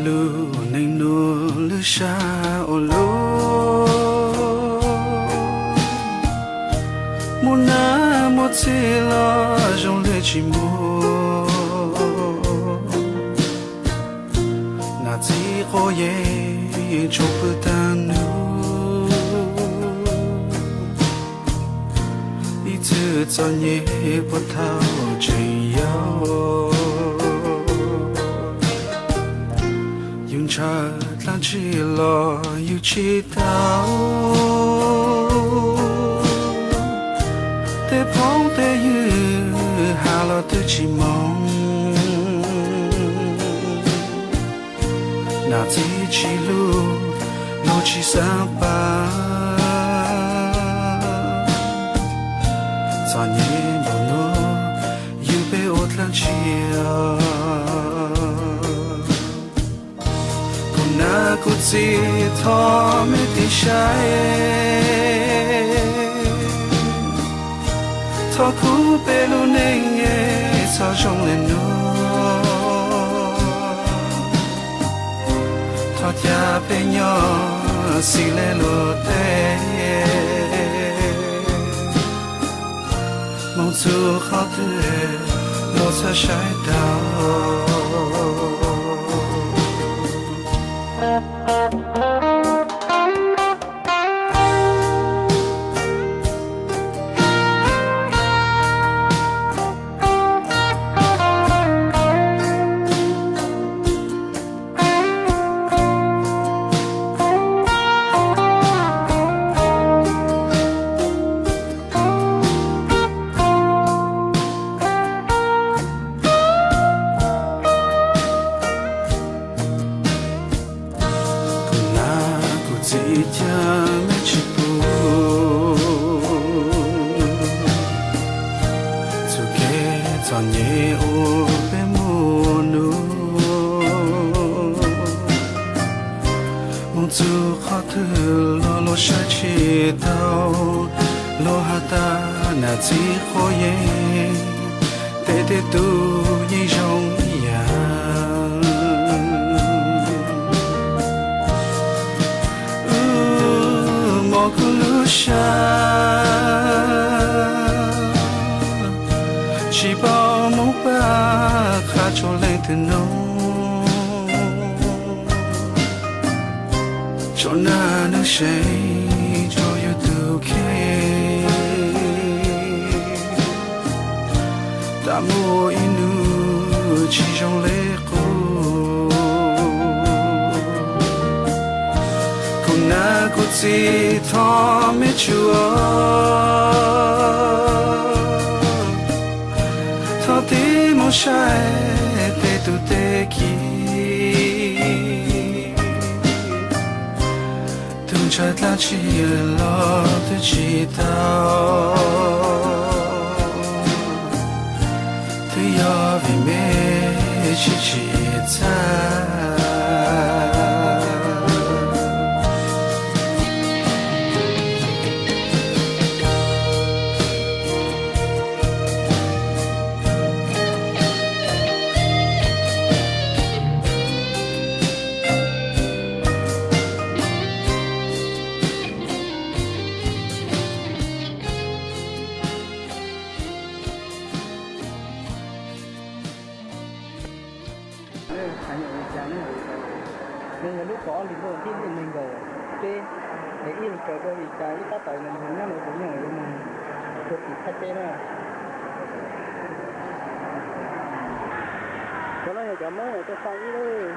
Lub neej nuav lub sab ua luaj, muaj nam muaj txiv los zoo le tsis muaj. Nam txiv quav yeeb tsuas pw tag nub, ib txwm txom nyem puas thaum tseem yau. Yus ntshaw dlaab tsi los yus tsis tau, tej phooj tej ywg has los twb tsis moov. Nam txiv tsis hlub, luag tsis xaav paab, txom nyem npaum nuav yug peb ua dlaab tsi? Kuv nam kuv txiv thov mej tig saib, thov kuv peb lub neej txhob zoo le nuav. Thov caw peb nyob xws le luag teb, moog txug qhov twg los txhob saib tau. Kuv nam kuv txiv caag mej tsis pum, txuj kev txom nyem uas peb muaj nuav, moog txug qhov twg los luag saib tsis tau. Luag has tas nam txiv quav yeeb, tej tej tug yeej zoo ib yaam. Ub, mob kuv lub sab, tsis paub moog pab qha tso leej twg noog. Tso naj nuj seev rua yug tug kheej, tas muaj ib nub tsis zoo le qub. Kuv nam kuv txiv thov mej tsuas thov tig moog saib tej tug teb kiv, tug ntshaw dlaab tsi los twb tsis tau, twb yog vim mej siv tsis txhaj. Hais yog li cas ne? Nws yog lub kaum ob hlis ntuj thib nees nkaum peb, es ib hlis kaum rau hlis xya ib pab tawm los nyob no kuv yeej yuav mus rau tim Thaib teb na. Cov no yog cov Hmoob tuaj faj ib lub.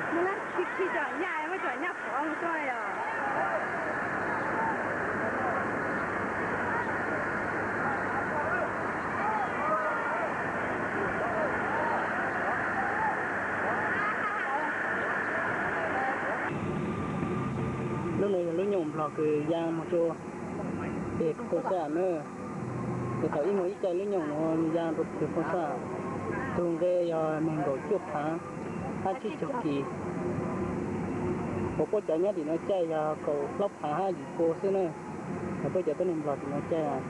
Lub no yog lub nyoog Nplog kws yaa moog rua peg Phoo Xaj na. Ces thaum ib hmos ib caij lub nyoog nuav yaa rua peg Phoo Xaj. Tug nqe yog nees nkaum cuaj phaav hab tsib caug kis. Uas puab cov nyob tim nuav caij yog kaum plaub phaav hab yim pua xwb na. Puab cov tuab neeg Nplog tim nuav caij.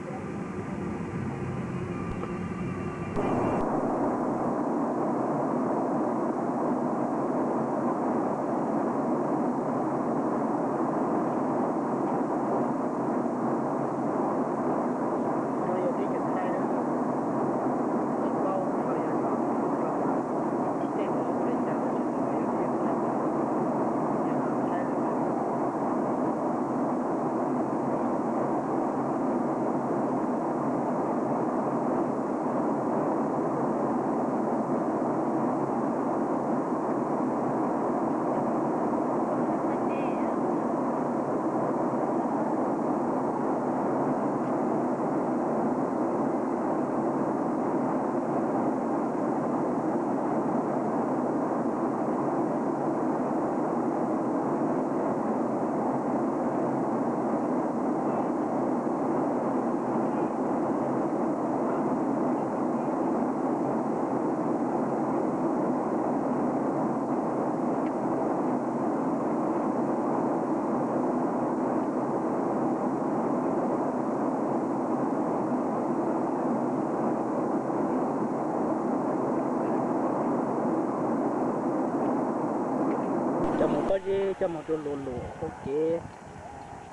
coj mus pob zeb, coj mus rau luas luam hauv kev,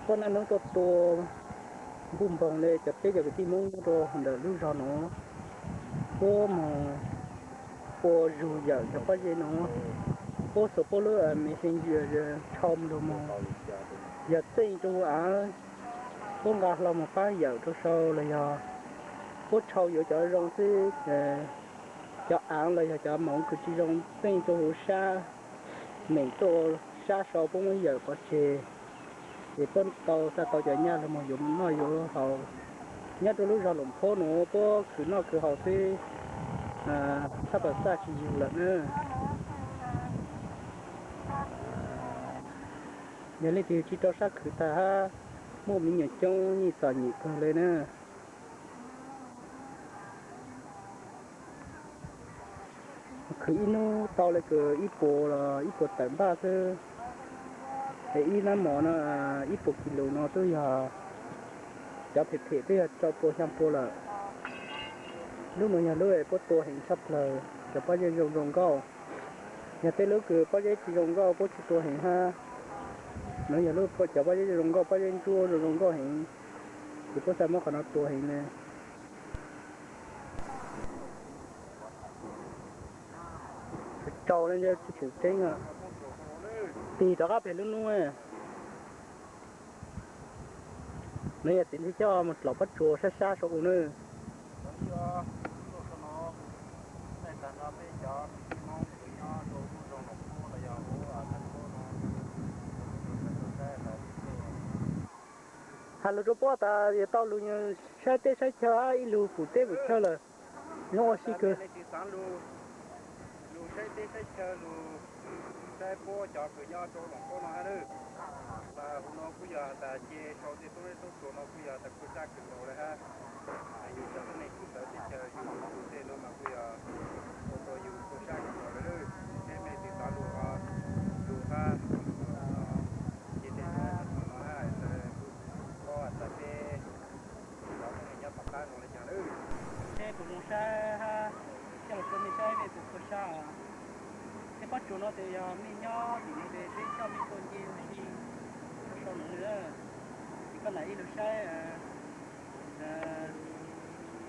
puab naj hnub tuaj tua npuj npoog le cov peb cov kwv tij Hmoob nyob rau ntawm lub zog nuav, puab mus ua zug yawm cov pob zeb nuav, puab xuas puab lub Messenger tshau lug moog, yog txeej rua huv av, puab nqa hlo moog pab yawm rau sau los yog puab tshau yuav cov zoo xwb, cov aav los yog cov moov kws tsi zoo txeej rua huv sab, meem tuaj sab sau puab muab yawm pov tseg, ces puab tau xa tau cov nyaj lug moog yuav noj yuav haus. Nyob rua lub zog Loos Phob nuav puab khwv noj khwv haus xwb, tshaj plaws xaj tsis yug lawm na. Yog leej twg tsi rau sab khwv tag hab muaj me nyuam coob yeej txom nyem kawg le na. Khwv ib hnub tau le kws ib puas los ib puas tawm npaj xwb. Es ib nab mov no ib puas kis lus no twb yog, cov phem phem twb yog rau pua xyaa pua lawm. Lub no yog lub puab tua heev tshaj plaws, cov pob zeb zoo zoo nkauj. Yog tej lub kws pob zeb tsi zoo nkauj puab tsi tua heev hab. Nuav yog lub cov pob zeb zoo zoo nkauj, pob zeb ntsuab zoo zoo nkauj heev, ces puab xaav muab qhov no tua heev le. Tsau le tsi pum tseeb, tig rov qab pem lub nub. Nuav yog txiv ntxig coj moog dlaum pob tsuas sab sab sau u na. Has lug rua puab tas yog tau lug saib teb saib chaw hab ib lug pum teb pum chaw lawm, zoo ua si kawg. Lug saib teb saib chaw, lug saib puab cov kws nyob rau Loos Phob no hab lawm. Huv no kuj yog tas ce sau tej tub tub tsuas no kuj yog tas kuj sab kws nkaus le hab. Yug cov tuab neeg tub tawv teb chaws yug tej no mas kuj yog ua rua yug kuj sab kws nkaus le lawm. Peb mej tsis xav lug, lug hab, ces tej tub tsuas no hab, kuj tas peb cov tuab neeg nyob tom qab no le caag lawm. Seb puas zoo saib hab, coj lug rua mej saib mej puas kho sab os. Tej pob tsuas no tes yog mej nyob tim no tes peb coj mej tuaj nce ua si rua sau nuav le. Ces koj nam ib lug saib,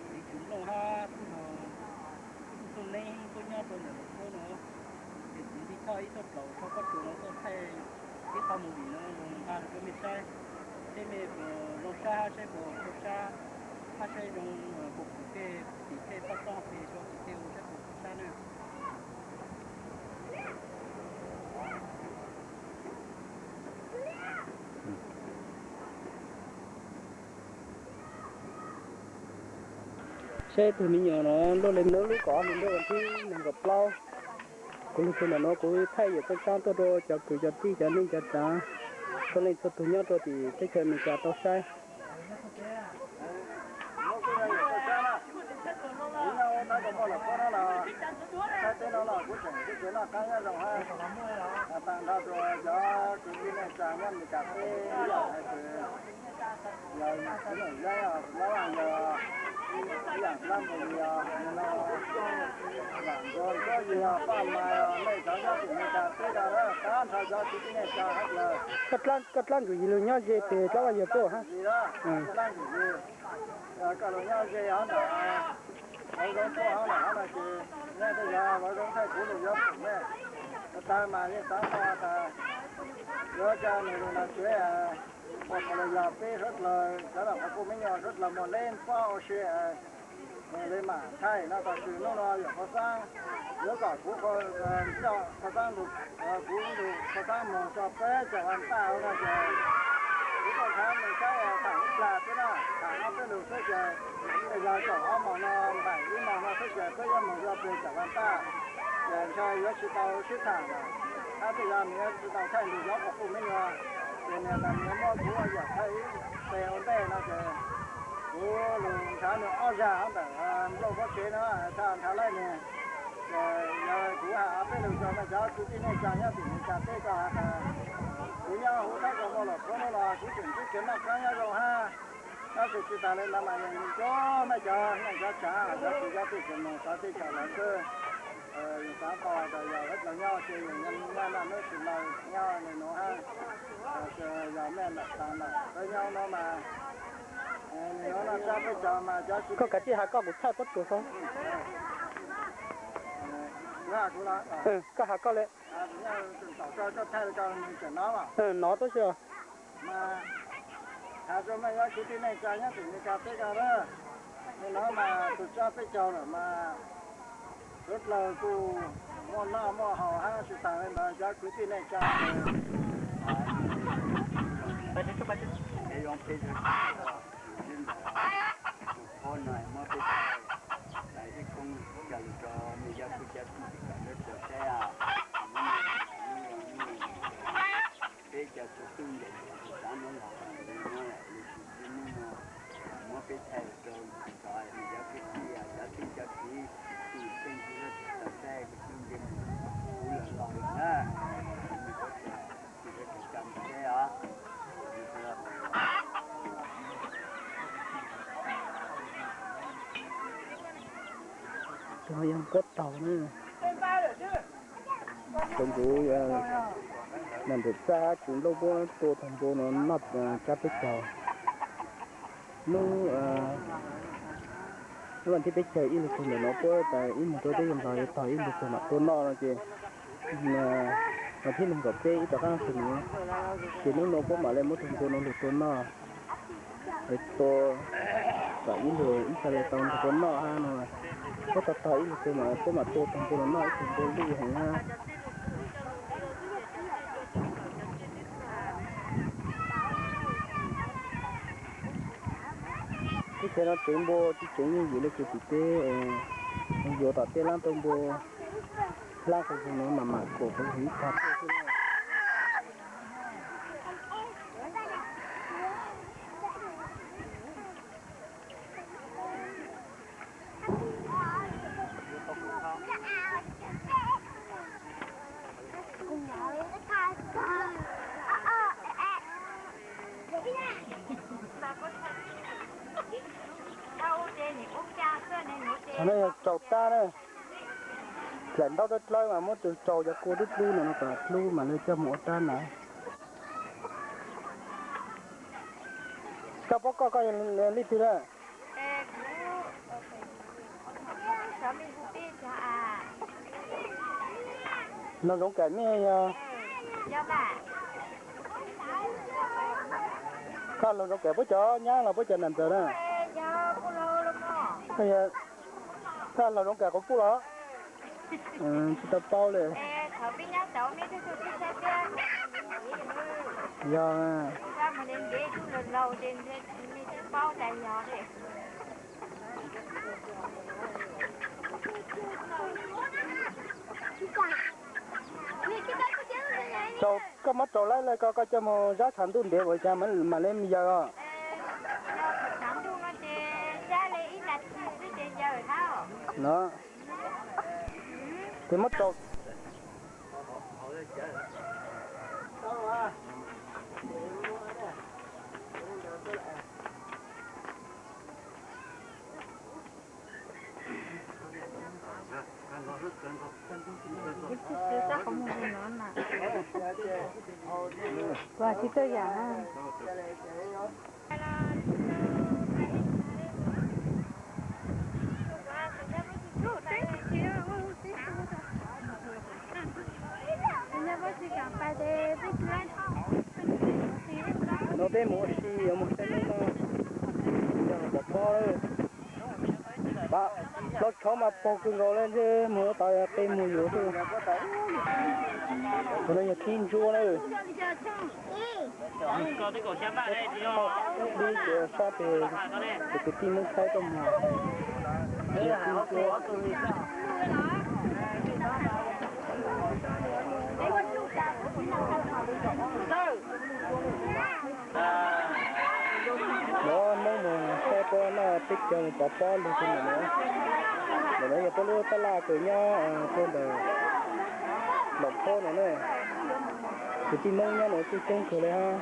txiv Tswv Nplooj hab tub, tub Xyooj Neeb tuaj nyob rua ntawm Loos Phob no, ces txiv ntxig coj ib tug dlaum sau pob tsuas no tuaj thaij ib qho movie no lug nqa lug rua mej saib, seb mej puas zoo saib hab seb puas kho sab, hab saib zoo puas pum tej tim tej poj txoob peg rua tim tej u saib puas kho sab na. Saib tug me nyuam no luaj le nub lub kaum ob hli ntuj vas thib nees nkaum plaub. Kuv lug txug ntawm nuav kuv thaij yawm txoj sab tuaj rua cov kwv cov tij cov neej cov tsaav txhua leej txhua tug nyob rua tim teb chaws Amelikas tau saib. Kuv nyob ua tab kaum muaj lawm puab no los saib teb no los kuv tseem tib kev noj qaab nyob zoo hab. Taag nrho rua cov kwv tij neej tsaa nyob Amelikas teb yog hais tias yog txiv neej Yeeb, yog Lab Npus Lis, yog no Vam Nkuas Nkuab Yig, Paj Mas, mej cov nyob tim Amelikas teb no taag nrho cov kwv tij neej tsaa hab lawm. Koj dlaab ntawm yig lug nyob ze peg dlaab vaj yawg puab hab. Dlaab ntawm yig, koj lug nyob ze hov ntawm Vauv Zoov Tsuab hov ntawm hov no ces nyob tej yog Vauv Zoov Thaij kuv lug yuav pum mej. Taag mas yeej xaav muaj tas yuav ca nws lug nam tsev, ua qhov lug yog peb suav dlawg cov nam qhov kuj meb nyuas suav dlawg muaj leej pob ua si, nws le mam thaij no tab sis nub no yog qhov xaab, yuav kom kuv coj qhov xaab, kuv lug qhov xaab moog tso peb caug vas npaj no ces kuv tuaj nrhav nws saib thaam ib plag xwb na, thaam ob peb lug xwb ces tej yog caum ob moos no npaim ib moos no xwb ces peb yuav moog yuav peg caug vas npaj, ces ntshe yuav tsis tau sib thaam lawm, hab tej yog nws yuav tsis tau thaij lug yuav qhov kuj meb nyuas, ces nws tas nws muab kuv ua yam thaij ib pe ua ntej no ces kuv lug nrhav nws ob zag hov ntawm Nplooj Pob Tsev no, thaij nrhav laij nws. Ces yog kuv has ob peb lug rua mej cov kwv tij neej tsaa nyob tim Amelikas teb ko has tas kuv nyob huv thab kaus muaj lawm puab nub los kuv tseem tib kev noj qaab nyob zoo hab. Tab sis tsis tas le ntawd mas yeej nco mej cov neej cov tsaav cov kwv cov tij tseem moog txog teb chaws lawm xwb. Yus xav pom tas yog lawv nyob ces yus nyob noj nub sis laus nyob li no hab, yog mej lam xav ntawm lawv nyob no mas, nyob noj tsab peb caug mas cov, koj kav tsij has koj, kuv thaij pob tsuas xwb. Kuv has kuv los, koj has koj li. Nov tub si. Mas has rua mej cov kwv tij neej tsa nyob tim Meskas teb ko na, nim no mas tus tsab peb caug lawm mas suav dlawg kuj muaj noj muaj haus hab tsis taag le ntawd cov kwv tij neej tsa. Tus phob no muab peb thaij ib koob coj lug rau mej cov kwv cov tij sawv daws saib os. Peb cov tub tub nkeeg xav nuav los, lub tsis txwv hnub no muab peb thaij rau txog mej cov kwv tij cov tub cov kwv tij pheej tsis tau saib kwv tij nkeeg kuv lawm los lawm na. Tsis tau saib os. Cov no yog pob taug na. Thaum kuv nyob ntawm txaj hab kuv nplooj puab tua tug npua no noj tsab peb caug. Hnub, hnub vas thib peb caug ib lug tug ntawm no puab tas ib moos rau teb chaws Nplog yuav tog ib lug tug mam tua noj no ces, vas thib nees nkaum peb ib rov qaab tug nuav, ces hnub no puab mam le muab tug npua no lug tua noj. Tua kom ib lug ib txha le tau tug npua noj hab no, puab tog tog ib lug tug mas puab mam tua tug npua no noj ib tug npua lwj heev hab. Teb chaws no tsev npua tsis tseem yooj yim le kws tim teb, yuav tom tej lab tau npua hlab qhov zug no mas mam kuam qhov zug ib tag. Qhov no yog tsaus tab na, dlaim ntaub dlawb dlawb mas muab tsaus cov kua dub dlub no no kom dlub mam li coj mus ua rab na. Koj paub koj, koj yog leej twg na? Loos Zoov Kaim mej yog? Koj Loos Zoov Kaim puab cov nyab los puab cov nam ntxawm na? Koj Loos Zoov Kaim quas puj los? Tsis tau paub li. Yog. Koj muab tsaus laib lawm ko koj coj mus zab tshav ntuj ntev ua cas mam li yawg os. No. Ces muab tsaus. Ua tsis txawj yam na. No peb mus ua si yuav mus saib hnub no, yog pom pob lawm. Plaub tshoob mas paug kawg nkaus le ntshe mus ua tau qe mus yuav xwb. Qhov no yog tib ntsuab na. Dib ces sab pem, ces kwv tij Hmoob Thaib tuaj mus. Muab Hmoob mus saib puab noj teb chaws mus pov pob lug rau ntawm no. Ntawm no yog puab lub tab laj kws nyob rau ntawm Loos Phob no na. Kwv tij Hmoob nyob no kuj coob kawg li hab.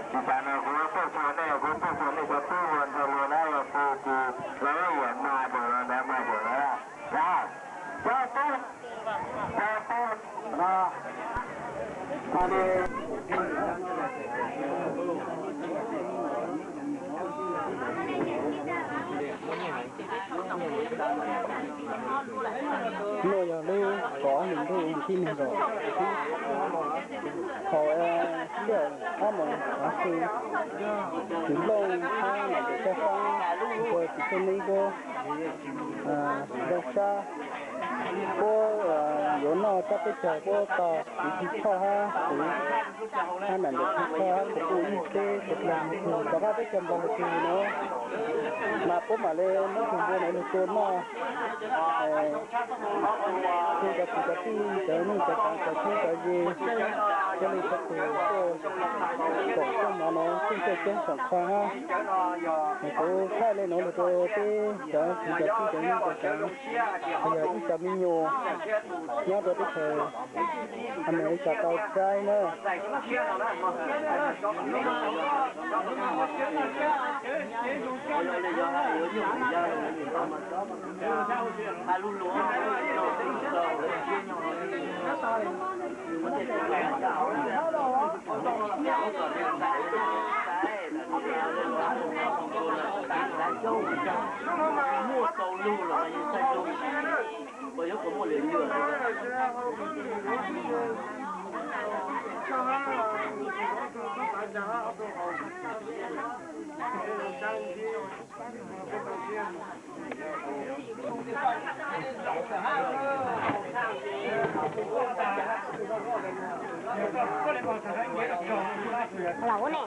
Tsis tas no kuv tuaj txog nej, kuv tuaj txog nej cov tub hluas nraug hluas na, yog kuv tsis los yam mag dua los ntawd mag dua na. Cov tub, cov tub no, no yog lub kaum ob hlis ntuj thib nees nkaum, thaum sij hawm ob moos tav su, tus Nplooj hab Nam Npam Tshaj Xeeb ua txiv tub neeb puab zoo sab, puab yuav noj tsab teb chaws, puab tau Txiv Thij Choj hab kuv, hab Nam Npam Tshaj Xeeb hab kuv kuj ib teb rov qab teb chaws Nplog lug tug no, mas puab mam le muab tug npua no lug tua noj. Tug cov kwv cov tij, cov neej cov tsaav, cov tub cov ye, cov lug txhua tug tuaj koom tuaj mov no tseem ceeb tseeb xoom qhua hab. Kuv thaij le nuav lug rua peb cov kwv cov tij, cov neej cov tsaav, yog ib cov me nyuam nyob rua teb chaws Amelikas tau saib na. Laus ne.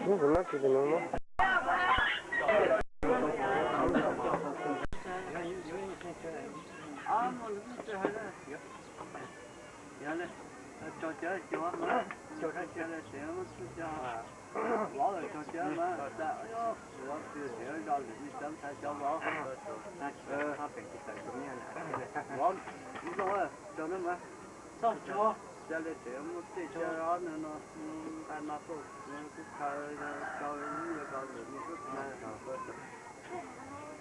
Kuv nab tsis tus no.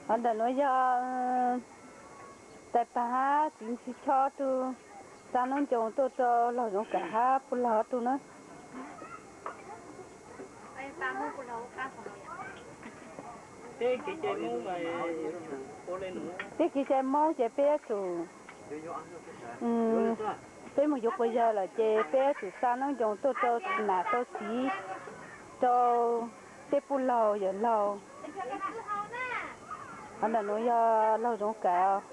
Hov ntawm nuav yog tais paag hab txiv ntxhw chob tug xa noob ncoos tuaj rau laug Zoov Kaim hab puj laug tug na. Peb kev cai Moob ces peb yuav tsum, peb moog yuav quas yawg lawm ces peb yuav tsum xa noob ncoos tuaj rau nam rau txiv, rau tej puj laug yawm laug. Hov ntawm nuav yog laug Zoov Kaim os.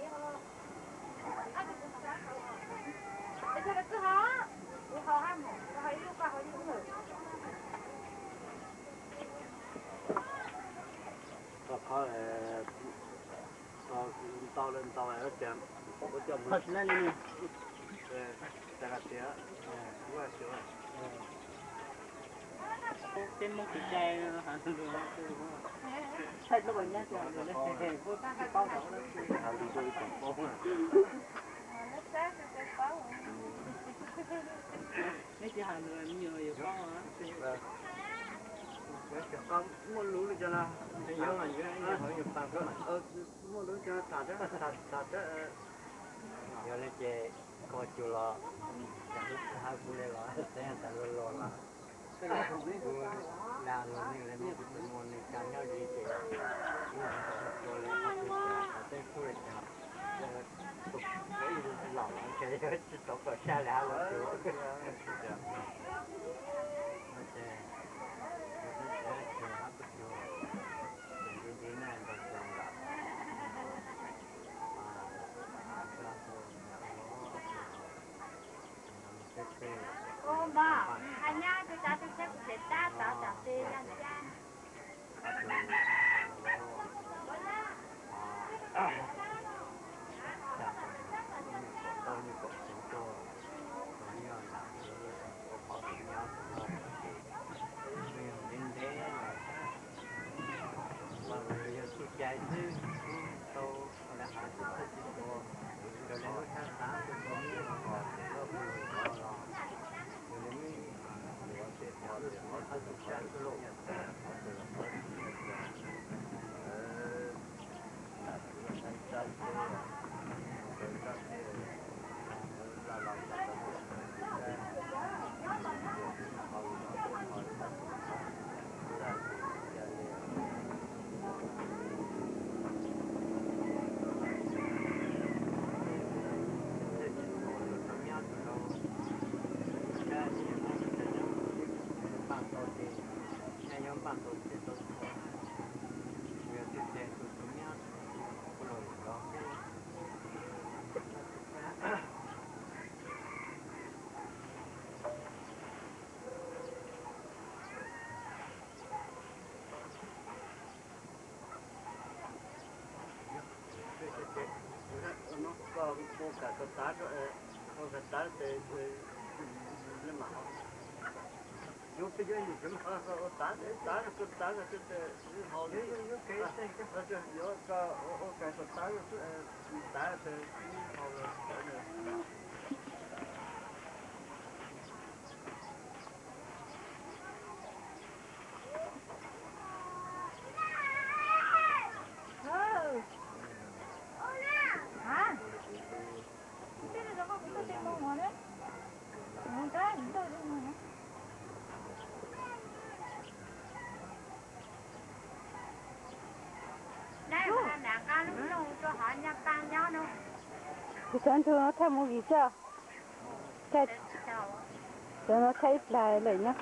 Muaj lub li cas no, muaj lub cas no tham, tham, tham. Yog li ces koj cua los, hab kuv le los, teb tas luag los los, kuv dag los neeg le, kuv tsis muaj neeg kag nyob li ces, kuv cua le, kuv teb kuj le cas, kuv ib laus ces tsis tau kom sab le hab los cua. Tus tsov ntsuag no thaij movie tso. Thaij, cov no thaij ib plag lawm nyob.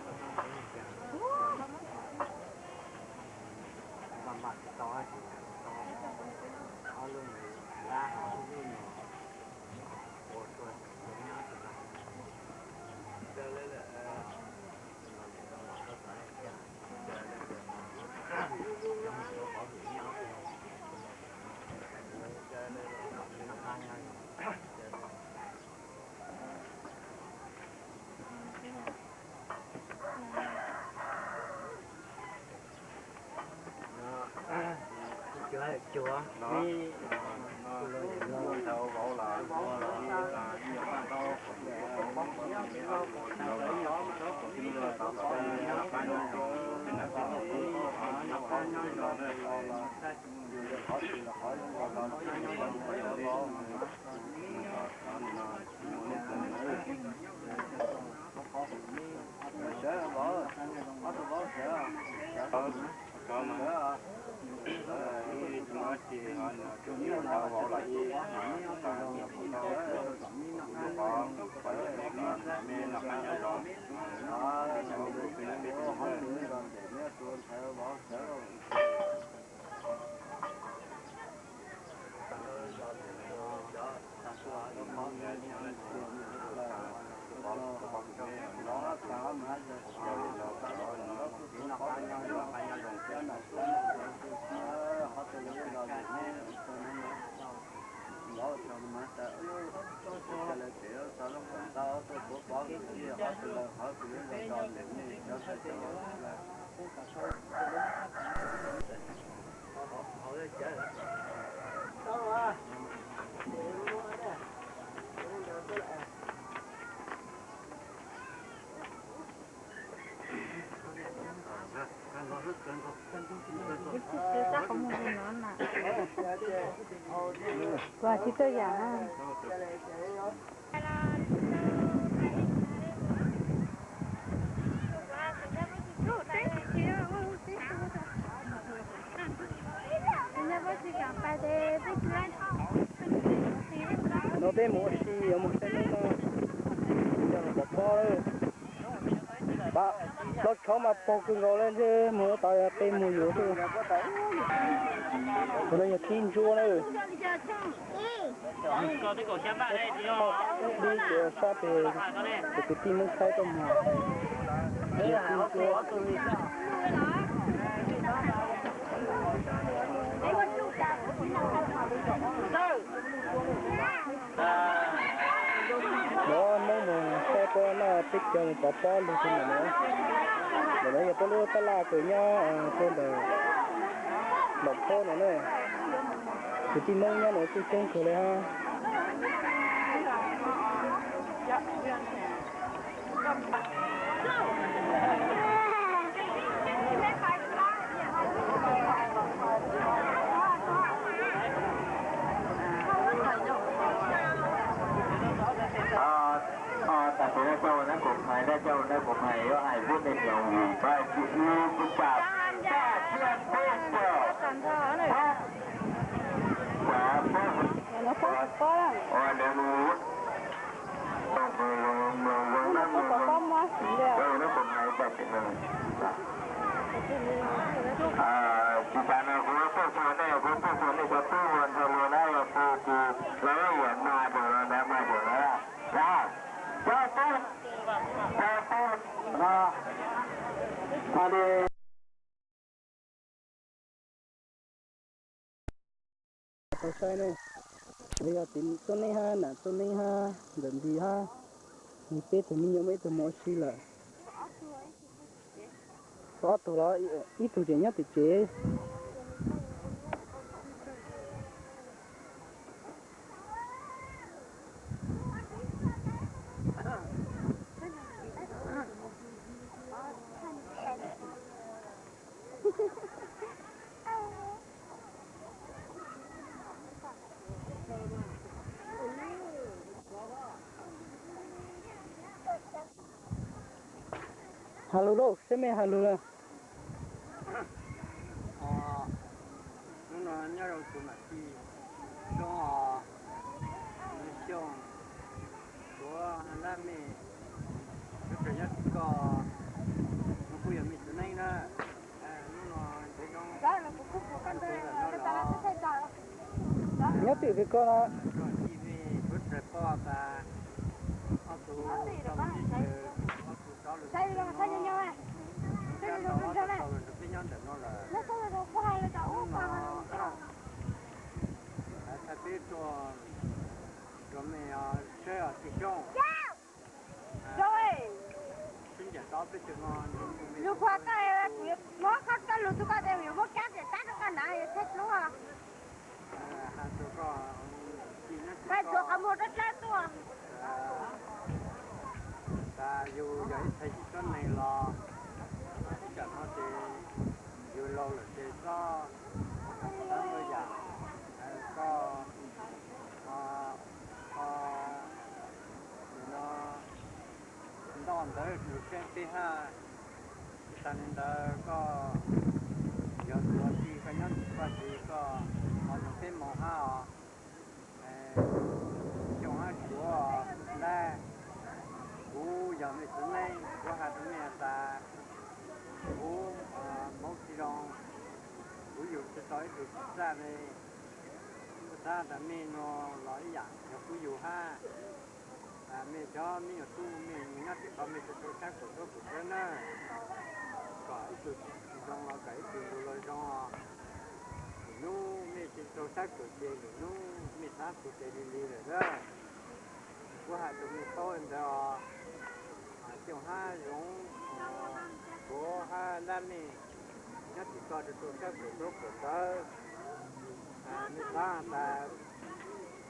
Kuv tsis tuaj yam na. No peb mus ua si yuav mus saib neeg no, coj los pov pob lawm. Plaub tshab mas pog kawg nkaus lawm ntshe mus tau peb mus yuav xwb. Tus no yog tib ntsuab na. Dib ces sab pem tus kwv tij Hmoob Thaib tuaj mus. Cov Hmoob mus saib pob no peb cov mus pov pob lug rau ntawm no. Ntawm no yog peb lub tab laj kws nyob rau ntawm Loos Phob no na. Kwv tij Hmoob nyob no kuj coob kawg li hab. Tam sim no coj ua nab kuv hais, coj ua nab kuv hais yuav hais lub me nyuam vim pab tsis ib kuv pam paj tsiaj peb caug pab xav pab ua nab kuv hais paj tsis no. Tsis tas no kuv tuaj txog nej, kuv tuaj txog nej cov tub hluas ntxhais hluas na, yog tus tsis los yuav mag dua los ntawd mag dua na. Cov tub, cov tub no, tau saib ne, yog tim Txooj Neeb hab Nam Txooj Neeb hab Ntxawm Npis hab, nws peb tug me nyuam muaj ib tug mus ua si lawm. Ob tug los ib tug tseem nyob tim tsev. Has lug lauj, saib mej has lug lawm. Hnub no nyob rau tus mam tij zoo os, Xyooj, Suav, Lab Mej, sawv daws nyob tim koj, no kuj yog mej txiv neej na. Hnub no ntev zoo, nyob tim koj no, koj tij mej suav tsaws poj tas, ob tug, ob tug rov lug, tau lug nrug peb nyob ntawm no lawm. Hnub no thaij peb tuaj rua mej saib os tij Xyooj. Sib ncaim tau peb tug no, lug khuav koj, muab koj lug tug koj tes yuav muab kab tes tab rau koj na, yog txhua hlub. Has rua koj, tij, thaij txhua qhov muag dlawb dlawb tuaj. Tas yug yog ib txhais yim tuab neeg los, ib tsam no ces yug laug lawm ces txhob, txhob ua yam koj, koj, nim no ntoj ntawd lug saib peb hab. Tsis tas li ntawd koj yog tus tij, koj nyob ntawm koj ces koj ho zoo peb moog hab os. Xyooj hab Suav, Lab, kuv yog mej txiv neej, kuv has rua mej tas, kuv Hmoob tsis zoo, kuv yug tsis tau ib tug txhaj le. Kuv xav tas mej nuav los ib yam yog kuv yug hab. Mej cov me nyuam tub mej nyob tim ko mej tsis tau sab kawm khaub kawm ntawv na, kom ib tug zoo los kom ib tug lug los zoo. Lwm hnub mej tsis tau sab kawm ces lwm hnub mej xav txug tes lig lig lawm na. Kuv has rua mej paub ntawd os. Xyooj hab Zoov, Suav hab Lab mej nyob tim ko tsis tau sab kawm khaub kawm ntawv. Mej xav tas,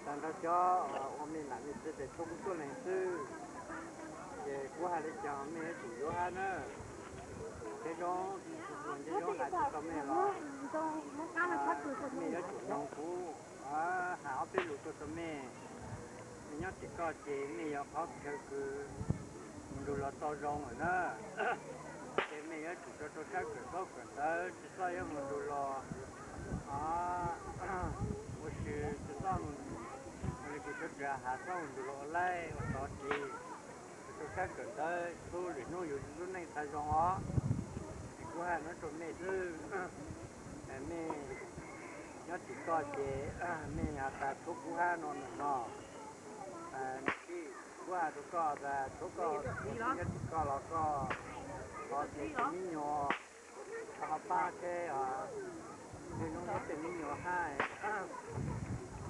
tas nrug cov ua mej nam mej txiv tes txhua kuv tuab leeg xwb, ces kuv has le caag mej yuav tsum yuav hab na. Ntev zoo, ntev zoo has tsis tau mej los, mej yuav tsum noog kuv has ob peb lus tuaj rua mej. Mej nyob tim ko ces mej yog qhov chaw kws mus nrug los tau zoo lawm na. Ces mej yuav tsum rua rua sab kawm khaub kawm ntawv, tsis txhob yuav mus nrug los ua si, tsis txhob mus li kuv sawv daws has txhob mus nrug los ua laib ua tod tsi. Rua rua sab kawm ntawv xwb, lwm hnub yug lub neej tau zoo os. Es kuv has nuav rua mej xwb. Mej nyob tim ko ces mej has tas tshuav kuv hab no nws no. Kuv has rua koj tas tshuav koj nyob tim ko los koj, koj tej me nyuam, koj ho pab teb, tej nub nub tej me nyuam hab.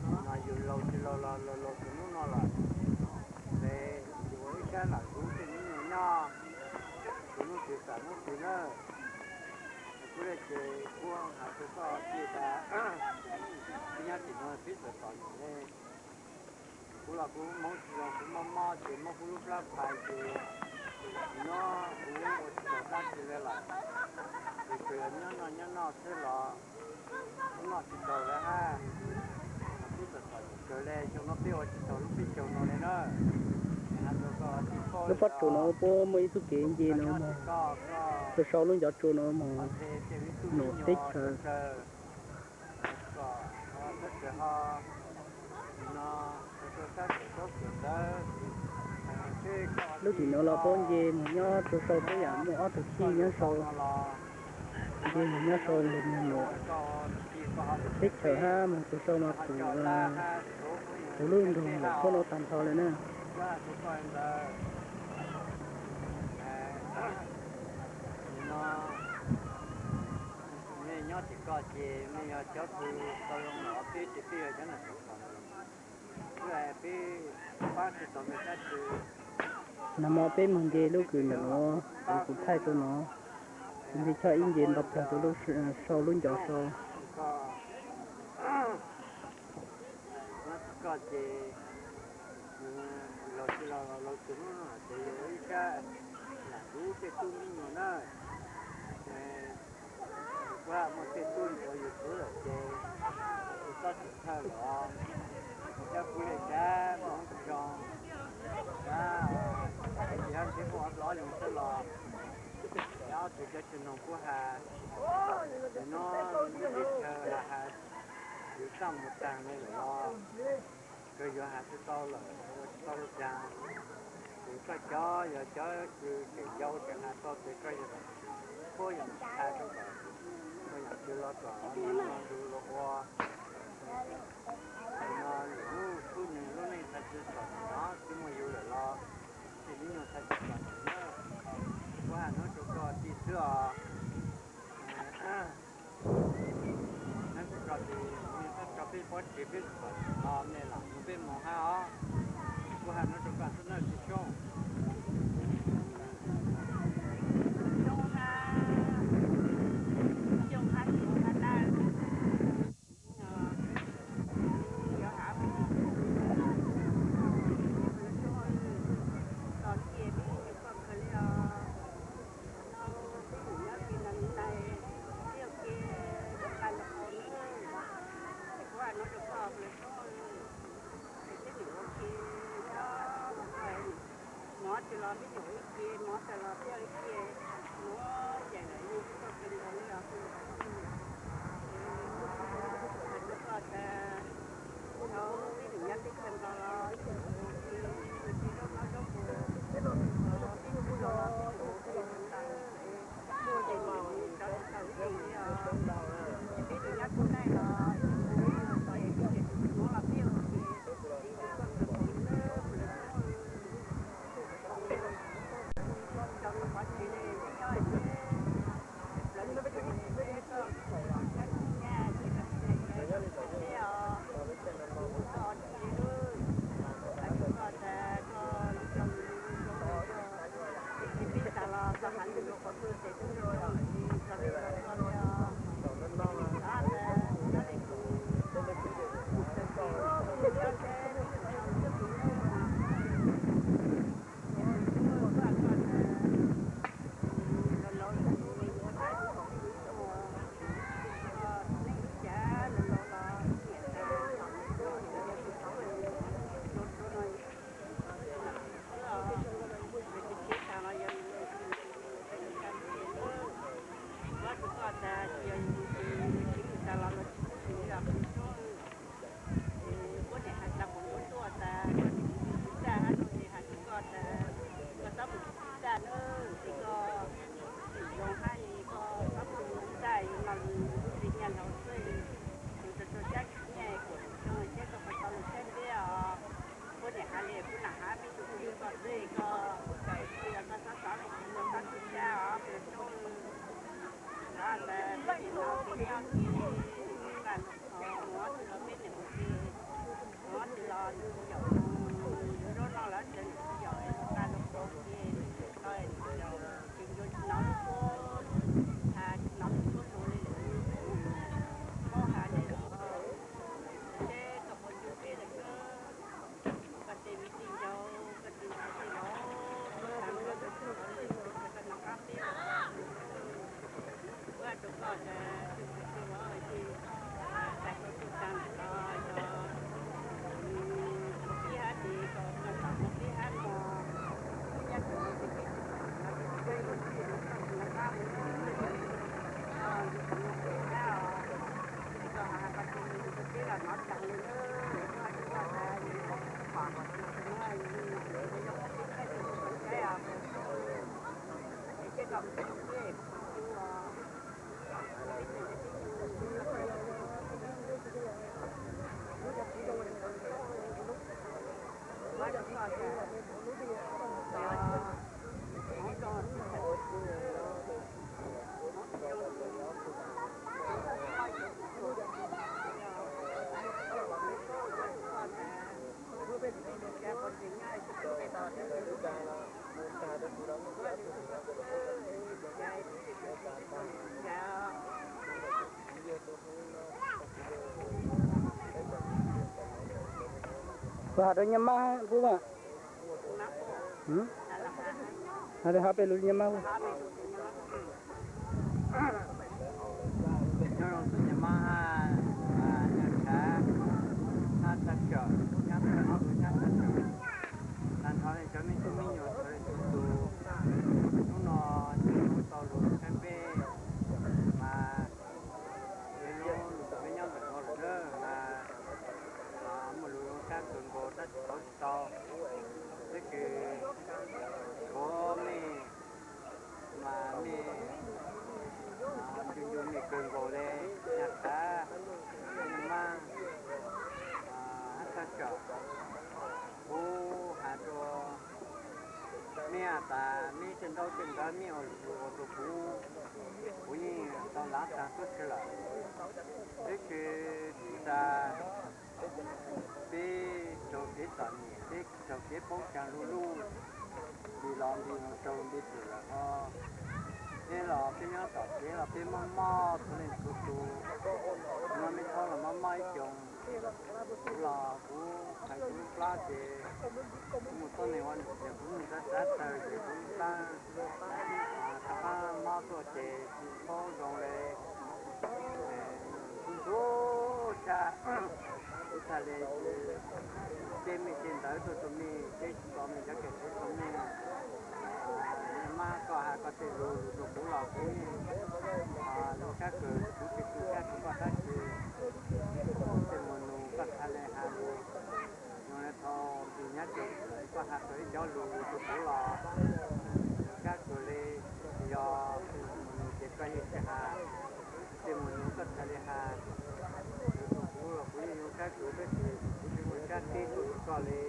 No yug laug tsis laug los laug laug txug nub no lawm, ces yug ua ib sab lam zuv tej me nyuam nyob, txug nub twg xam nub twg na. Kuv le ces kuv has rua koj tij tas, koj nyob tim no peb txawm tom nyem le. Kuv los kuv Hmoob tsis zoo, kuv mob mob ces mob kuv lub plab phais ces nyob kuv ua tsis tau dab tsi le lawm. Ces tsuas yog nyob noj nyob noj xwb los kuv noj tsis tau lawm hab. Peb txawm tom nyem kawg le, xyoo no peb ua tsis tau lub peb caug no le na. Lub pob tsuas no puab muaj ib txuj kev nce no mog, rua sau lub ncov tsua no mog, num teb chaws. Lub tim no los puab nce mus nyob rua sau puab yam muaj ob tug txij nyob sau. Ces nyob sau li no lawm, teb chaws hab moog txug sau no kuv, kuv lub nroog lawm puab nuav taag nrho le na. Mej nyob tim ko ces mej yog cov kws tau zoo los peb ces peb yog cov neeg tau txom nyem, peb pab tsi tau mej dlaab tsi. Nag mo peb moog nce lub kws ntawm nuav, kuv thaij rua no, nce choj ib nce nto plawg rua lub, sau lub ncov sau. Nyob tim ko ces laug tsi los laug tsi hnub no ces yug ib sab lam kuv tej tub me nyuam na, ces kuv muaj tej tub ua yug txwv lawm ces kuv txhob tsim thawj lawm os. Cov kuv le cav moog zoo, ces yog ntsib puab ob lub yoog xwb los, ob tug cov tsi noog puab has, nim no ntsib chaw has, yug txaj muag taag le lawm los kawg yuav has tsi tau lawm, ua tsi tau le caag. Ces koj cov yog cov kws tseem yau tseem has tau ces koj yog puab yog has rua kom koj yog kws los kom lug lug ua. No lwm lub tub neeg lub neej txhaj tsi txom nyem, tsi muaj yug lawm los tej me nyuam txhaj tsi txom nyem na. Puab has nuav rua koj tij xwb os. Nyob tim ko ces mej txhob tso peb pob tsev, peb txom nyem no mej lam nug peb moog hab os. Puab has nuav rua koj xwb na tij Soob. Mov tsi los peb nyuam ib ce, mov tawg los peb ib ce, mov ces lawm yug tsis tau kawg nkaus li os. Koj tas, peb nyuam nyob teb chaws Nplog los ib tug ua ke, ua ke zaub mov zaub npua, peb nyuam ua ke tas, ua ke tas, peb nyuam nyob teb chaws Nplog los, peb nyuam ua ke, mov los peb ua ke, peb nyuam ua ke. Puab niam has tas kuv muab tuaj tas, koj tsis txaj hab no ces has rua koj tas, koj txhob mus txaj na, ces koj tsis zoo hab li, koj txhob mus txaj no, lub ntsej nyaj laug xwb, yus rau rau sab ntsej nyaj kuam zoo ces koj puas tau lug saib nteb os. Puab niam has li kuv lam has peb tug txiv koj xwb, koj tsis yog koj txhob xav li kuv, koj txhob txaj os, kuv zoo. Los tas peb niam no ces nyob ces nqa lug qhov, muab tsis los peb niam ua ke, muab tsis los nws tsis yaum, zaub no lawv tseem tsis yaum, nqa lug qhov ces nws tsis tau, nws tsis yaum, ces ncuav tsis hnov lub suab, has tsis hnov lub suab lug li lawm. Paub has li lawm, seb koj puas ntseeg peb lawm. Koj tej viv tej ncaus, koj tej viv tej ncaus, koj tag koj tug tub koj le, koj nov qab peb los, kuv has rua koj tas, tus tub los ces tag koj tug tag los yog ua peb hab ces koj tau ua peb hab no, nyab tus no ces peb tsis tau, koj tsis nov qab, koj tsis nov qab, koj tsis nov qab, koj tsis nov qab, koj tsis nov qab os. Ces koj has koj tug rua peb los nov taag le na, koj has rua koj tas, koj tug no, koj yog peb tug tub saib os, es seb koj puas ntseeg peb, kuv tub os. Has rau nyab mab pub mas, has rau hab peb lus nyab mab. Nyob zoo tus nyab mab, nyab thav, nyab thav tsawm, nyab thav tsawm, tag nrho cov me tub me nyuam sawv daws tus tus, hnub no nyob tau lus saib peb mas, peb lub lus peb nyob ntawm no lawm na mas, muaj lus zoo sab kawg nkaus tab sis tau tsis tau, tab sis tshuav mej mas mej ncu ncu mej kawg nkaus le, nyab thav, nyab mab, hab tag tsawm, kuv has rua mej tas mej tseem ntau tseem ntawv mej ua lus ua rua kuv, kuv yeej tau lav tag tuab tsi lawm. Tab sis tsis tas peb raug kev txom nyem, peb raug kev poob tsaag lu lug, nti los nti mus raug nti lawm ho. Peb los peb nyob tom kev los peb mob mob txhua leej txhua tus, no mej thaub los mob mob ib xyoos. Kuv los kuv hais kuv lub plab ces kuv mus txog neeg ua niam ces kuv mus txav txav tawg ces kuv lub plab rov qab mob tuaj ces tsis paub zoo le. Kuv ntxub sab, kuv txhad le ces mej ces ntawv tuaj rua mej, peb tsis tau mej cov kev txhua rua mej. Maj koj has koj tej lus lug rua kuv los kuv yeej zoo sab kawg, kuv tsis tu sab rua koj tab sis tej mus nus koj txhad le has lus, zoo le thaum nti nyab rau koj has tau ib cov lus rua kuv los zoo sab kawg le. Yog mus nus ces koj yeej tsis has, tej mus nus koj txhad le has lus rua kuv los kuv yeej zoo sab kawg tab sis kuv tsis muaj sab teb tuaj rua koj le.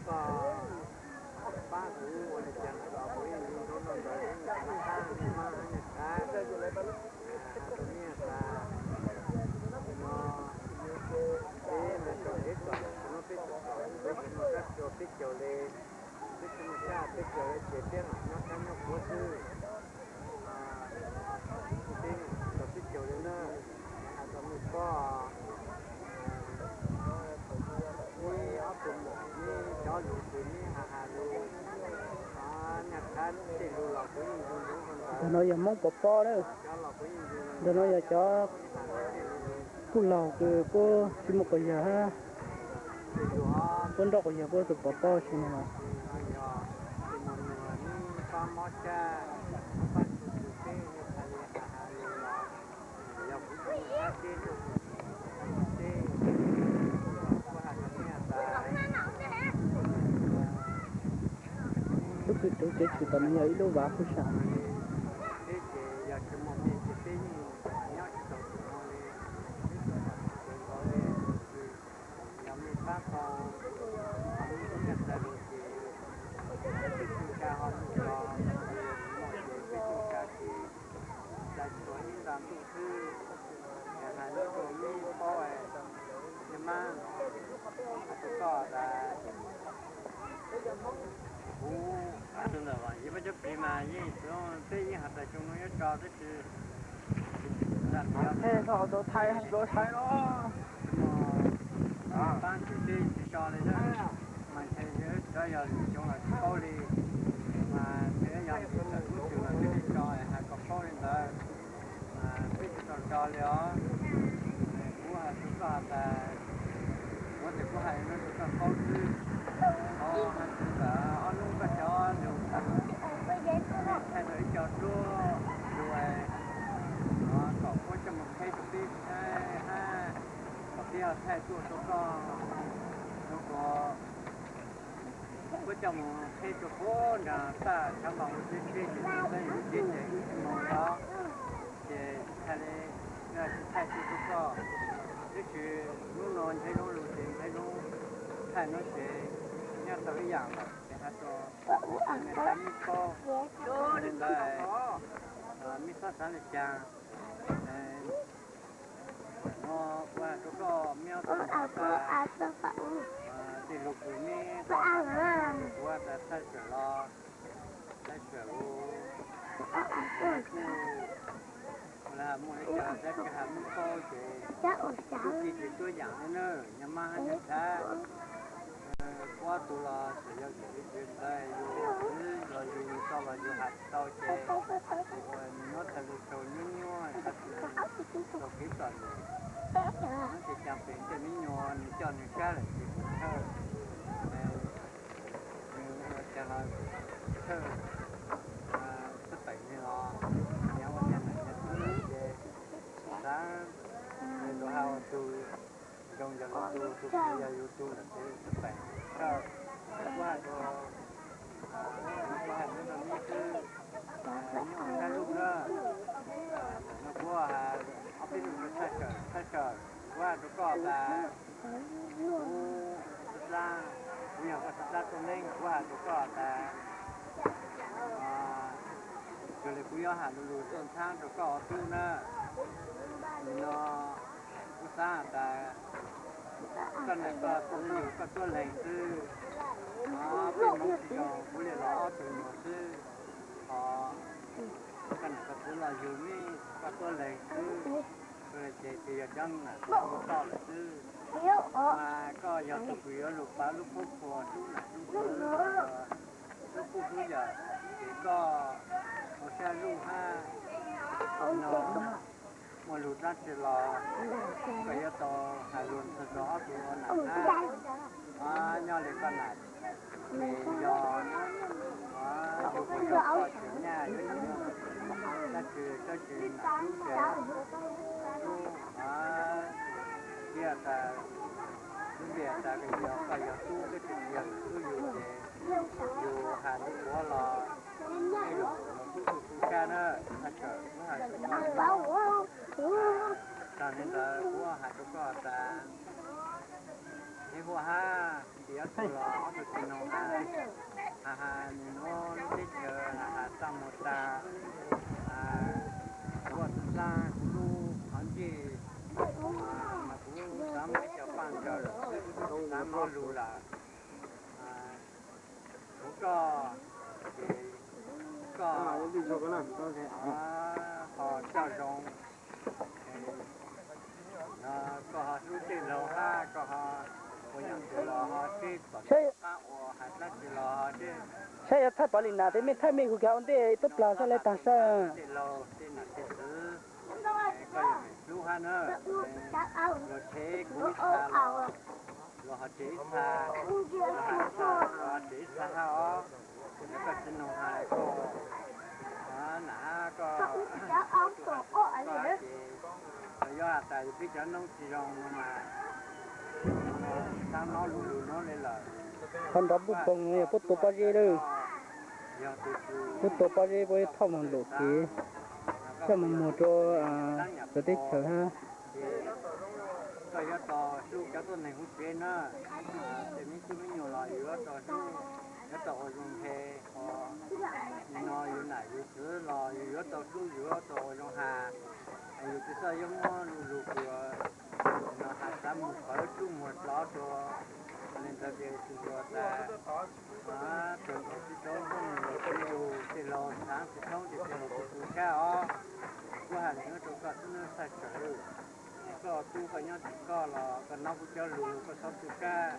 Koj pab kuv ua li cas los kuv yeej zoo zoo ntawd, kuv yeej tsis pab maj hab nyab thav. Has rua mej tas no peb mus rau kev txom nyem, kuv nub peb txom nyem, peb tsis muaj sab rua peb caug le, peb tsis muaj sab peb caug le ces peb mam nyob sab nyob puav xwb. Peb tsis tau peb caug le na, has rua mej paub, ib ob tug muam neb cov lus kws neb has has lus, nyaj thav tej lus los kuv yeej zoo zoo rua ntawd. Ntawm no yog Hmoob Pov Pob na, ntawm no yog cov kuj laug kws puab tsis muaj quas yawg hab, puab nrauj quas yawg puab tus Pov Pob tsi no. Lub kws tuv kev tshwm tom no yog ib lub vav pub sam. Kuv tus ntawm Vam Yeeb Paj Coob Plig mas yeej xwv peb yeej has tas xyoo no yuav tso tab sis tsis tau thaiv los pab tsis teb tsis tso li na. Mas ntshe yog lwm xyoo los tsis paub li, mas ntshe yog txawm lub twg los peb tsis tso es hais kom paub li ntawd, mas peb tsis tau tso li os. Kuv hais rau koj tas, kuv tias kuv hais no rau koj paub xwb, hais txog ntawm ob hnub koj cov lus, thaij tau ib co duab lus kom puab coj mus qheb rau peb saib hab, kom peb ho thaij tuaj rau koj, rau kom puab coj mus qheb rau puag nraag txaj tshav npas ua teb teb ces txawm txawb yus teb ces wb tsis moog los ces tsis thaij li, tsis thaij tuaj rau koj. Tab sis hnub no Nchaiv Loob lug ces Nchaiv Loob thaij no ces nyob tau ib yaam lawm ces has rua mej tau paub. Li ntawd mej txhob xaav li cas, no kuv has rua koj mej ob tug has tas tej lug kws mej tau has tas kuv has tas thaij tsawm los thaij tsawm lug, kuv Muaj li cas tab tsis hais muab paub ces tub txib tsis tuaj yaam li na, nyob mab hab nyob tshab. Kuv ob tug los txawm yog txiv txiv ntxawg yus xwb los yus tau los yus hais tsis tau ces ua nws nyob tag lug rau nyuaj nyuaj tag lug rau kev txom nyem. Nyob ces cas pem tej me nyuam nws coj nws sab lawm ces kuv thawj, nws ua cas los thawj xab pem nws los nyob ua cas nam nyob xwb ces xav nws lug hais ua tug zoo yog lug tug, tug yog yus tug lawm ces xab pem thawj. Kuv hais rau, kuv hais rau neb xwb, nyob sab lug na, ntawm no kuv ob peb lug rau thaj sawm, thaj sawm, kuv hais rau koj tas kuv xab, kuv yog koj xab xab tuab neeg, kuv hais rau koj tas yog li kuv yuav hais lus lus tuaj ntxhab rau koj ob tug na. Nim no kuv xav tas koj niam koj tub yug koj tuab leeg xwb, peb Hmoob tsis zoo, kuv li los ob tug nyuam xwb, ho koj niam koj tub los yug meb koj tuab leeg xwb, ces tsis yog cov nam tub toj lawm xwb. Mas koj yog tus kws yuav lug pav lub koob qhuas hlub nam hlub txwv, hlub kuj hlub yawm, ces koj ua sab zuj hab no muaj lug dlaab tsi los koj yuav tau hais lug ntxhw rau ob tug ua nam hab. Nyob li koj nam ces yog yug kuj yog koj tseem nyaj yuav tsis muaj dab tsi, tsob tsis nam hlub ces hlub, cia tas lub ntiag tas yog koj yog tub, tsob tsis yog nam hlub yus ces yus hais lub quav los tej zaum los tub tub tub sab na, thaj sawm kuv hais tag li ntawd kuv hais rau koj tas neb huaj hab, ces ob tug los ob tug tsis noog has, has has nws nuav lub teb chaws has has txaj muag tag, kuv ua tug xaab kuv lub qhov ntsej mas kuv xav muab cov paaj ncaws lawm, kuv tsis xav mob lug lawm. Kuv koj ces koj ho coj zoo, koj ho hlub tej laug hab koj ho ua yaam twg los ho sib pom qab ua, hais dlaab tsi los ho sib. Saib yuav thaij pov li nas tej mej thaij mej kuv kag ua ntej tuab plag saib lawv taag saib. Tej laug tej nam tej txwv, koj yog hlub hab na, luag tshev kuv ib txha los luag ho tshev ib txha, luag hais txha los ho tshev ib txha hab os. Yog koj tsis noog has koj nam hab koj, koj ces koj yuav has tas yog peb cov noob tsis zoo no mas xav mob lug lug nuav li lawm. Qhov nrov puj poog no yog puab tua pob zeb lawm. Puab tua pob zeb puab thauj moog ntaum kev, coj moog muag rua txawv teb chaws hab. Koj yuav tau hlub cov tuab neeg hub tsev na, tej me tub me nyuam los yus yuav tau hlub, yuav tau ua zoo ntshe, ho nim no yus nam yus txwv los yus yuav tau hlub, yus yuav tau ua zoo has, yus tsis txawj yuav muab lug lug kws no has xav moog pawv tsub muag dlov rua, le ntawd ces tsis luag tas. Tug ntawd tsis tau muaj nws los tsis yug, tej laug xaav tsis thoob ces tej laug tub tub sab os. Kuv has li no rau koj xwb nawb Thaj Sawm. Koj tub koj nyob tim koj los koj nob kuv cov lug, koj txhob tu sab.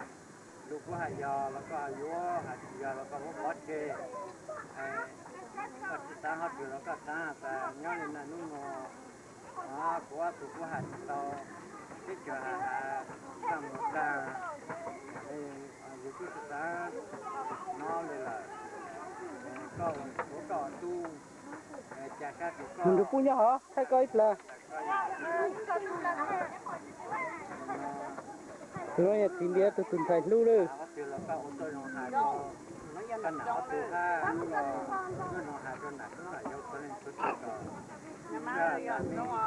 Lug kuv has yog los koj yuav, has tsis yog los koj muab pov tseg. Koj tsis xaav hov twg los koj xaav tas nyob li naj nub nuav, kuv ob tug kuv has tsis tau, teb chaws has has txaj muag taag, yus tub tsis xaav nyob li lawm. Koj ua tub, ca sab rua koj. Mus nrug puj nyob hov thaij koj ib plag. Lug yog txiv ntiav tug tug ntxhais hlub lawm. Koj nam ob tug hab, koj zoo has rua nam tub nam yau txhua leej txhua tug kom, txhua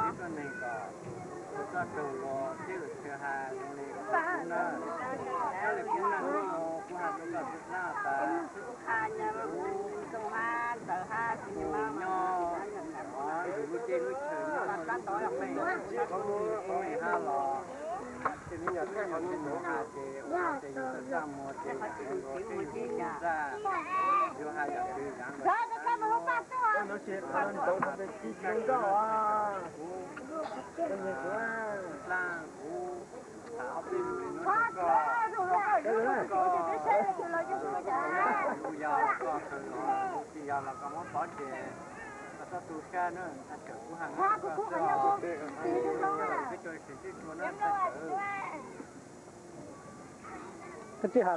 tug neeg kom txhob raug luag teb luag chaw has zoo li kuv na. Nyob li kuv naj nub nuav kuv has rua koj tub hab tas, kuv nyob yus lub teb lub chaw nyob, kuv hab los tej me nyuam txhia nug has ces ua ces yus txaj muag ces yus teb yus txaj, yus has yam twg yaav los Koj tsis hais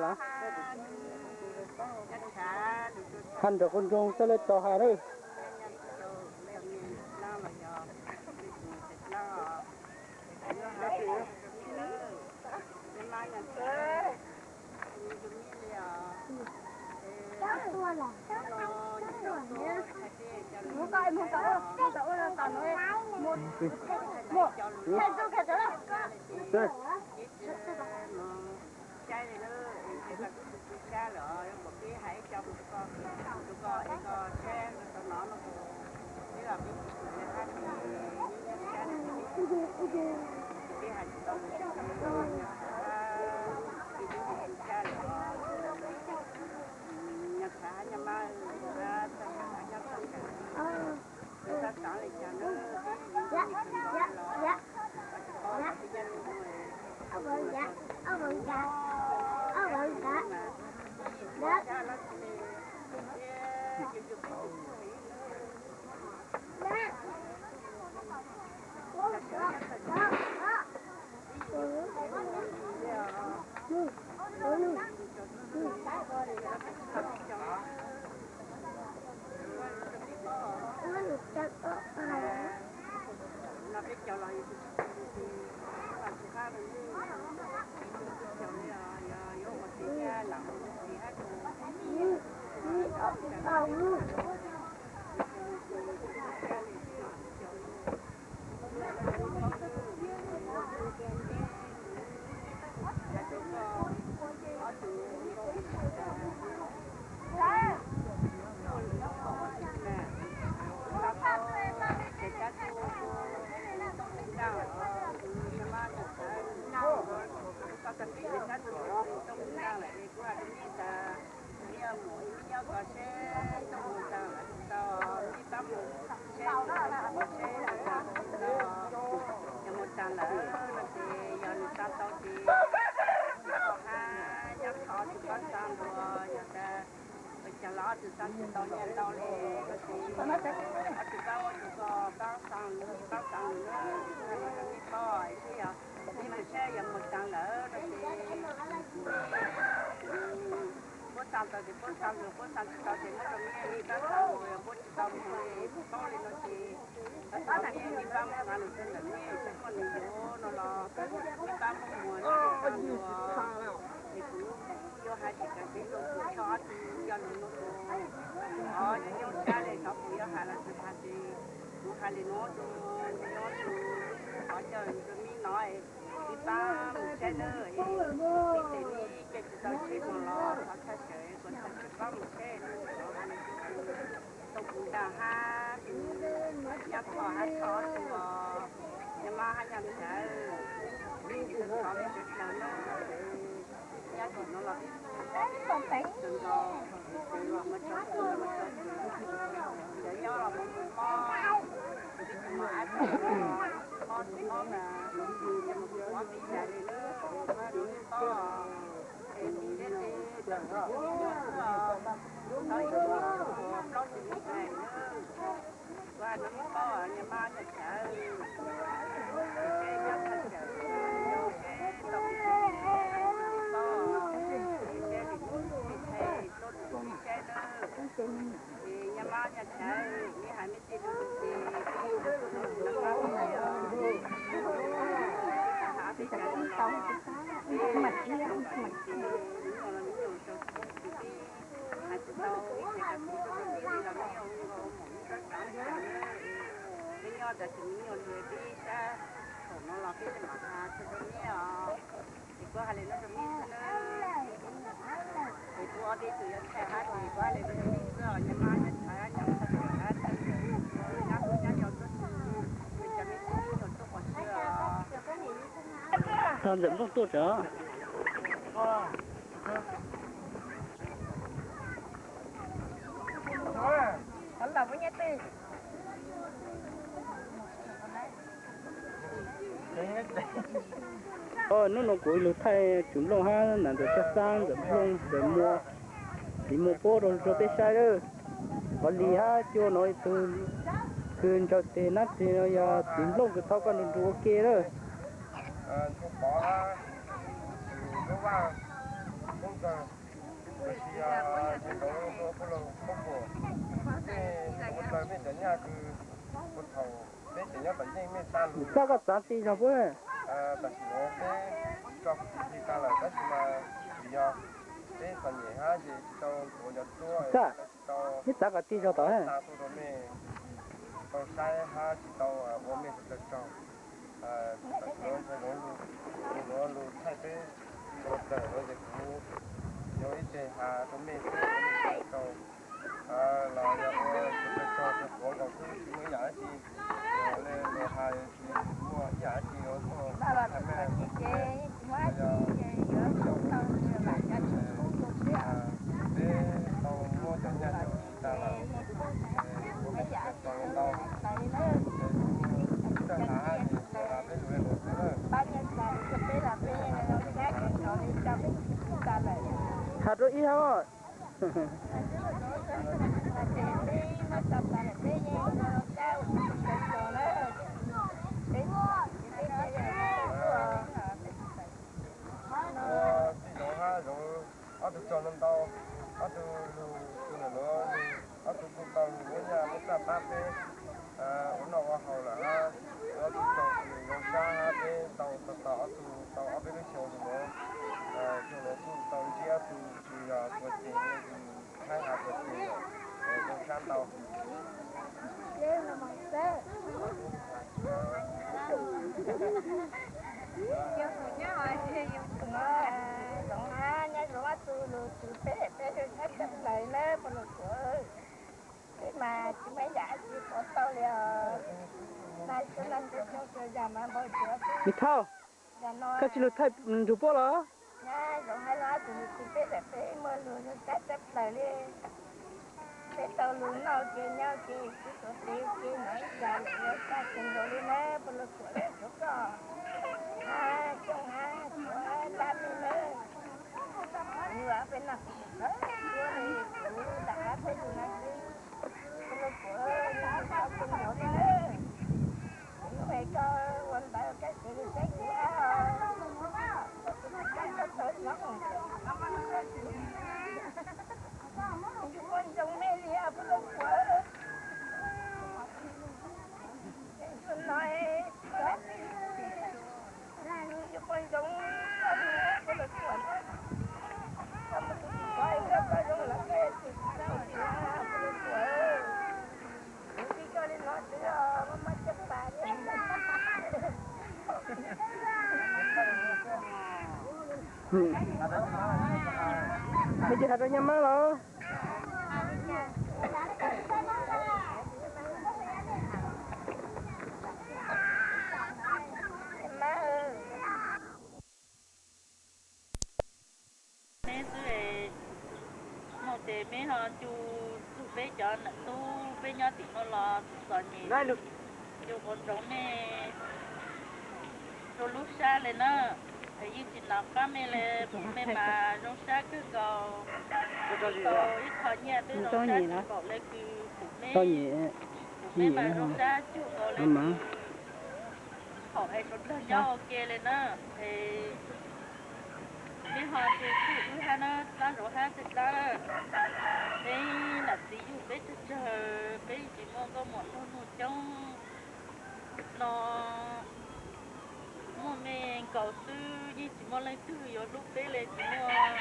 los? Hais nram qhov nroog txoj lej tau hais lawm. Saib li na, es ces koj twb tsis tsis sab lawm os, yuav kom peb hais ib co mus rau koj, rau koj es koj saib koj tau nov no, peb los peb tsis tshua yog hab ces nyob nyob sab li, peb hais tsis tau lus, ces twb tsis tsis sab lawm os. Nyob sab hab nyob mab, nyob sab hab nyob txog sab, sab xaav li cas na, peb yeej tsis tau los, tsis paub txog peb nyob li no. No peb cov los yus tsis tau tus tsis, tsis hab rau yus, yus tsis tau li os, yog yuav ua txiv thiab lam ua txiv hab tus Nyob ko seb tau mus tag lawm tsis tau, peb pab mus seb, mus seb tsis tau, yog mus tag lawm no ces yog nws tau tau ces nyob hab nyob tho tsis paub xaa ntua, yog tas ua cas los ob tug xaa tsis tau nyiaj ntau li no ces ob tug pab ua tug ko pab xaa lus, pab xaa lus na, peb paub seb yog, peb mus seb yog mus tag lawm no ces puab xaa tau ces puab xaa lus, puab xaa tsis tau ces muab rau meb, meb pab xaa lus, yog puab tsis tau mus li, tsis paub li no ces meb, meb pab muab xaa lus rau ntawm meb, tsis muaj nws yuav no los meb pab muab mus no ces xaa lus, es kuv yuav hais tsis kam peb tuaj kuv tso ob tug coj lus no tus, qhov nyob sab li qhov kuv yuav hais los tsis hais ces kuv hais li no tus, nyob tus, qhov coj rau meb no, meb pab mus saib nawb, meb tes meb caij tsis tau tsheb no los thov txhawb txhawb kuv txhawb txhawb pab mus saib, tau kuv nram hab, nyob tho hab tho tus, nyob mab hab nyob ntawd, meb tsis tau thov meb sawv dlawg nawb. Nyob tim no los peb txhua txhua nkaus, tsev los mus tso txhua, cov nyob los mus mob, peb tsis mos ab tsi mob tsis mob mas los mus mob peb tas li nawb, tsis paub os. Es tiv deb deb tau tsis tau ib tug plaub tug me ntxhais nawb. Kuv hais rau meb paub os, nyob mab nyob tshawv, seb nyob thaj tsam, seb tau peb tug me ntxhais paub, es seb lwm tus me ntxhais tuaj tus me saib nawb. Es nyob mab nyob tshawv, meb hais meb tej lus ces peb yuav ua tau tus no mab ua ntej os. Peb tsis tau hais peb cov lus los, peb nyob tau ces me nyuam los me nyuam rau txim ces peb hais tsis tau ib txhais kab kuv rau peb li los meb ua nkaus mus ib rab xav li cas nawb. Peb nyob tas tseem me nyuam lus peb sab thaum no los peb mam hais txhua rau meb os. Ces kuv hais li no rau meb xwb nawb. Ces kuv ob peb tug yuav thaij hab ces kuv hais li no rau meb xwb os, nyob mab nyob tshawv nyob txhua tsav hab txhua tsav, nyob kuv nyob yau tuab tug, es cov me tub me nyuam tuaj qhov twg os. Tog ntxawm nplooj tuaj tso. Qhov lawm muab nyiaj Hnub no kuv lug thaij tswv nplooj hab nam ntawm Tshaj Xaab ntawm nplooj ntawm Muas, txiv Muas puab rau rau peb saib lawm. Qhov lis hab cua no ib tug kws ntsaws tes nab teg no yog txiv nplooj kws thaub koj nrug nrug ua ke lawm. Txaj koj txav ti zog puab. Txaj, neb txav kom ti zog tod. Has rau ib hab. Tij zoov hab zoov, ob tug tsaug ntau ntau, ob tug lug tug nam luav lug, ob tug kuj tau lug ua nyaj muab txaj pab peb ua noj ua haus lawm hab, ob tug tsaug zoo sab hab peb tau tos tos ob tug tau ob peb lub xyoo lug nuav, xyoo nuav kuj tau ntsib ob tug tsuas yog tuav ceg le tug thaib has tuav ceg lawm, zoo sab ntau. Yog kuv nyob, yog kuv nyob, zoov hab nyob zoo ob tug lug tswv peb, peb lug nyob txhaj plaws na puag lug kuav. Peb mas tsis muaj ib yam dab tsi pov tau li os. Nag xyoo nag teb xyoo tsuas yam mas npau suav xwb. Me thauj, koj tsis lug thaij nrug puab los? Nyob zoo hab los ob tug lug tswv peb, peb muaj lug zoo sab txhaj plaws li. Peb tau lug noj ke nyob ke, sib tuav teb ke, nyob ib yam lawm, zoo sab kawg nkaus li na puag lug kuav, lug kuav koj. Hab xyoo hab kuav dab tsi na. Kuv peb noj kuv tawv tuab li, kuv lam hab peb lug na xwb. Puag lug kuav, zoo sab kawg nkaus li na. Kuv es koj ua ntawd koj tseem lug saib kuv hab os. Koj txhob txhawj hnov, kuv muaj ntsoov mej li os puag lug kuav. Tsuas no, kuv muaj ntsoov koj puag lug kuav, koj muaj ntsoov koj zoo lawm koj tsis tau puag lug kuav. Kuv tij koj li no xwb os, muaj maj caj pas li. Mej cia has rau nyab mab los. Meb xwb es, muaj tes meb ho cu txug peb cov nam tub peb nyob tim no los txom nyem, cu quav ntsoov mej rau lub sab le na. Yeej tsis nov qab mej le, pum mej mas zoo sab kawg nkaus, tau ib qho nyiaj twb zoo sab tsis npaum le kws pum meb, pum meb mas zoo sab cuag nkaus le kws thaum es suav dlawg nyob ua ke le na. Es meb ho tsis txhawj wb hab na, dlaab zaug hab txhaj dlaab. Peb nam txiv yug peb tsawg tsawg, peb yeej tsis muaj nkauj muam nraug nug coob no, muaj mej nkaus xwb, yeej tsis muaj leej twg yuav hlub peb le, tsis muaj.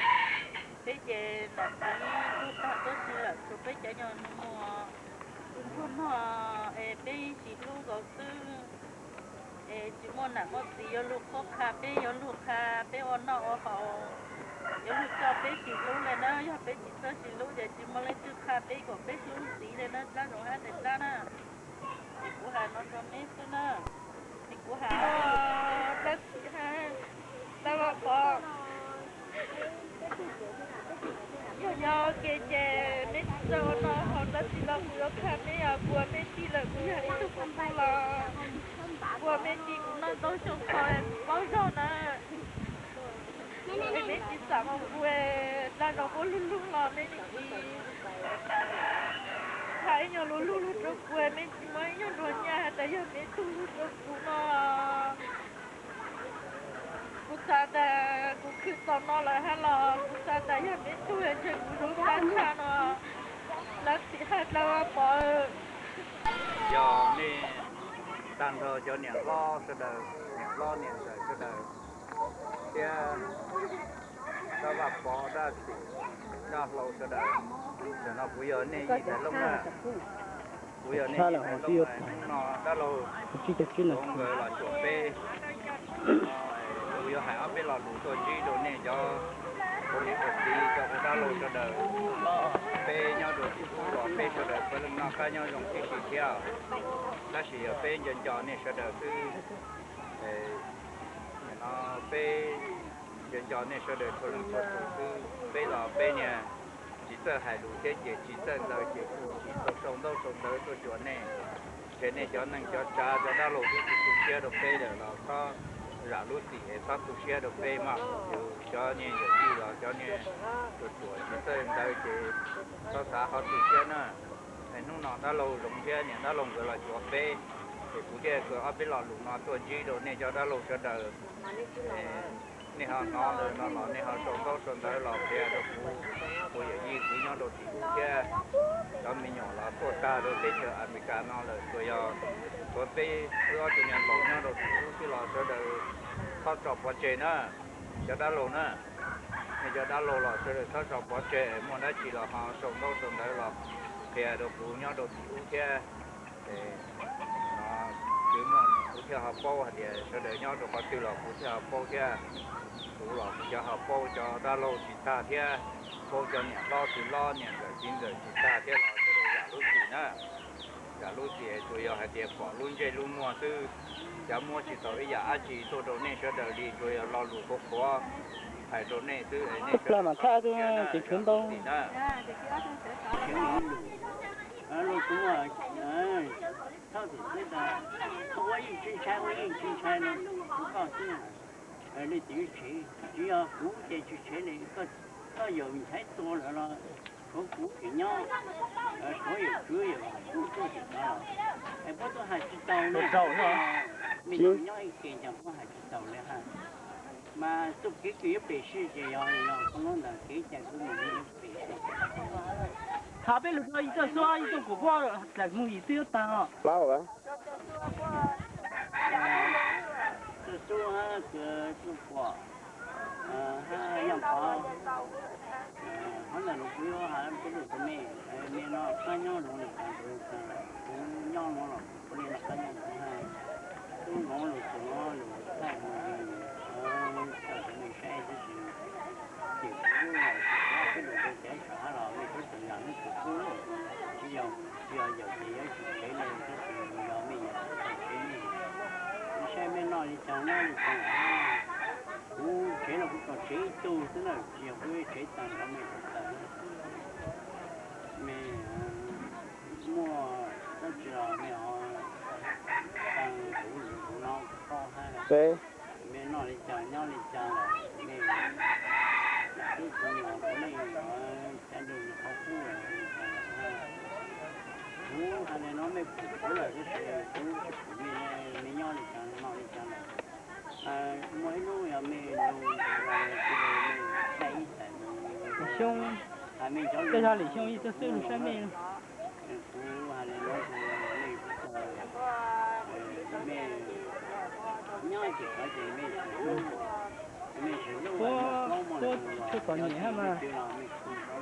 Peb ces nam txiv tuag tag tuab si lawm, tshuav peb cov nyuag nus muag tus ntsuag nog es peb yeej tsis hlub nkaus xwb. Es tsis muaj nam muaj txiv yuav lug qhuab qha peb, yuav lug qha peb ua noj ua haus, yuav lug coj peb sis hlub le na. Yog peb tsis txawj sis hlub ces tsis muaj leej twg qha peb kom peb hlub ntxiv le na, dlaab zaug hab tes dlaab na. Es kuv has no rau meb xwb na. Es kuv has dlaab tsi hab, dlaab qhov yog nyob ua ke ces meb tsis txawj ua noj haus dlaab tsi los kuv yuav qha meb os. Yog ib tug kuv los ua me ntsis kuv noj ntau xyoo txog kuv paub zog na. Es me ntsis xam mas kuv dab zoo puab lug lug los me ntsis hais ib nyuag lug lug lug rau kuv, me ntsis muab ib nyuag nruas nyaj has tas yog me tug lug rau kuv no. Kuv xav tas kuv khwv txaus no lawm hab los kuv xav tas yog me tug ntshe kuv zoo tag tshaj no. Lawv txim hais dlawb pov. Yog nej tag nrho cov niam hlob sawv daws, niam hlob niam ntxawm sawv daws, thiab dab vaj pov dab xim dab hlau sawv daws, tam no kuv yog nej yij Tais Looj na. Kuv yog nej yij Tais Looj, hnub no dab laug Hloov nkawd los xyuas peb, kuv yuav hais ob peb lo lus tuaj ntsib rau nej cov ua niam ua txiv cov ua dab laug sawv daws. Peb nyob rau tim ub los peb sawv daws puav leej noj qab nyob zoo tib si thiab. Tab sis yog peb nco nco nej sawv daws xwb. No peb nco nco nej sawv daws txhua leej txhua tus xwb. Peb los peb niag tsis txawj hais lus thiab ces tsis txawj ntawv ces kuv tsis tau sau ntaub sau ntawv tuaj xyuas nej. Ces nej cov neej cov tsav cov dab laug twb tsis tu siab rau peb lawm los txhob zam lub txim es txhob tu siab rau peb mas. Yus cov niag yawm yij los cov niag ruam ruam tsis txawj ntawv ces txhob xav qhov tu siab na. Es hnub no dab laug Zoov thiab niam dab laug nkawd los xyuas peb, ces kuv thiaj khaws ob peb lo lus no tuaj ntsib rau nej cov dab laug sawv daws. Nej ho hnov ntawd no los nej ho sau ntaub sau ntawv los qhia rau kuv ua yawm yij kuv nyob rau tim ub thiab. Cov me nyuam los tuaj tag rau teb chaws Amelikas no lawm, tsuas yog tsuav peb wb ob tug niag laus nyob rau tim ub xwb los sawv daws txhob tso pov tseg na, cov dab laug na. Nej cov dab laug los sawv daws txhob tso pov tseg, muaj dab tsi los ho sau ntaub sau ntawv los qhia rau kuv nyob rau tim ub thiab. Ces no kuv thiaj ho paub hais tias sawv daws nyob rau qhov twg los kuv thiaj ho paub thiab. Kuv los kuv cov ho paub cov dab laug tsis tag thiab, paub cov niam hlob txiv hlob niam ntxawm txiv ntxawm tsis tag thiab los sawv daws zam lub txim na. Zam lub txim tsuas yog hais tias pom lub ntsej lub muag xwb, cov muab tsis tau ib yam dab tsi tuaj rau nej sawv daws li, tsuas yog lo lus qhuav qhuav hais rau nej xwb es nej sawv daws txhob tu siab na, zam lub txim na. Lus kuv txhob txwm xwb tas, ua yeej tsis ntshai, ua yeej tsis ntshai no, kuv koj xwb. Leej twg tshev, tsis yog kuv ces tsis tshev li, koj yawm Nchaiv tua lawm los, kuv kuv tseem nyob, kuv yawm Tswv yawm Vam kuj tuaj tseem nyob, es puab tuaj hais tsis taus li, me tub nyob ib ke cas puab hais tsis taus li ha. Mas txoj kev kws yuav pem sij ces yog, yog qhov lub ntawd kev cai kuv mus yuav pem sij. Thov peb lug rau ib tug xub, ib tug kuv puab dlaim mus yim twb yuav taag os. Tug xub, tug puam, hab yaaj pov, hab ntawm nuav kuv yuav has peb lug rua mej, mej noj qab nyob zoo le caag, kuv nyob nuav los kuv le noj qab nyob zoo hab. Tub nuav lug txug nuav lug thaij moog, thaij rua mej saib tab sis ces kuv los tsis paub peb lug rua cav saum hab los mej tub txawm yog nub txug tub, tsis yog, tsis yog yawm ces yuav tsis tshev le, tab sis yog mej yawm tau tshev mej, mej saib mej noj le caag nyob le caag. Kuv tshev los kuv tau tshev ib tug xwb na, tsis yog kuv tshev taag nrho mej tug tawm. Mej muaj dab tsi los mej ho taag kuv, kuv nov koj hab. Mej noj le caag nyob le caag los mej tub txug nyuas kuv leej, cav nrug nyuas qhov qub los le caag los. Kuv has le nuav mej pum kuv lawm tab sis kuv tsis pum mej, mej nyob le caag noj le caag lawm. Muaj ib hnub yog mej nug ntxiv los cia li mej thaij ib tag nug, Xyoob, has mej cov lug, tej zag Lim Xyoob ib tug xwb lug saib mej. Kuv has le nuav, mej nyob ces qhov ces mej tsis, mej tsis lub, puab tshuaj txom nyem hab mas,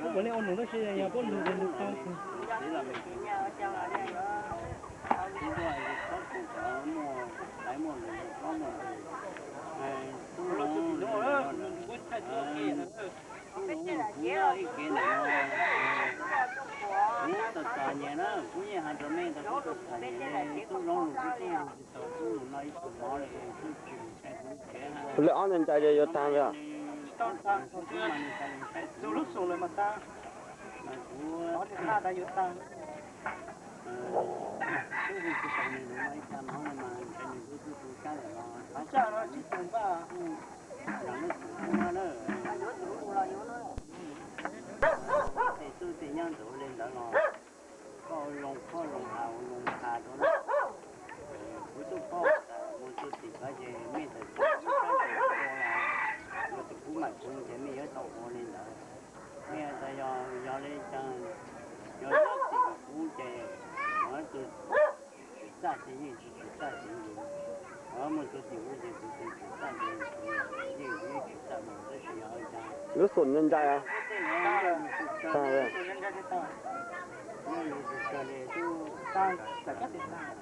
puab puav leej ua num tab sis yog puab nug ces nug tau. Tub Loov, kuv nyob ib ke ntawm no, kuv txom txom nyem na, kuv yeej has rua mej ntawd, kuv txom txom nyem, Tub Loov lug kuv tub lug tsis tau, tub lug noj ib tug mov le, tub tsis lug saib kuv tsev. Kuv le ob ntawd ncaim yuav taag lawm. Tub lug saib kuv, mas kuv, kuv Tsis tau nws muaj ib tag hmoob no mas ntshe nws twb tu tu sab lawm los thov tsis tus npaj hu los lub txim hu no na. Tej tub tej nyab ntawd ua li ntawd los koj zoo koj zoo has ua zoo has rau na. Kuv tuaj paub tas mus txog tim kov ces mej tawm txog lub sab nraud ua los yog tus kuv mam kuv ces mej yuav tau ua li ntawd. Mej tas yog yog li cas, yog nyob tim kuv ces tus tsis txaj ces yeej tsis tsis txaj ces yus, mus txog tim kuv ces tus tsis txaj ces yeej yeej tsis txaj mus tab sis yog li cas lub xum ncai ncai, yus tsis txaj li tub, txawm kab tis tag.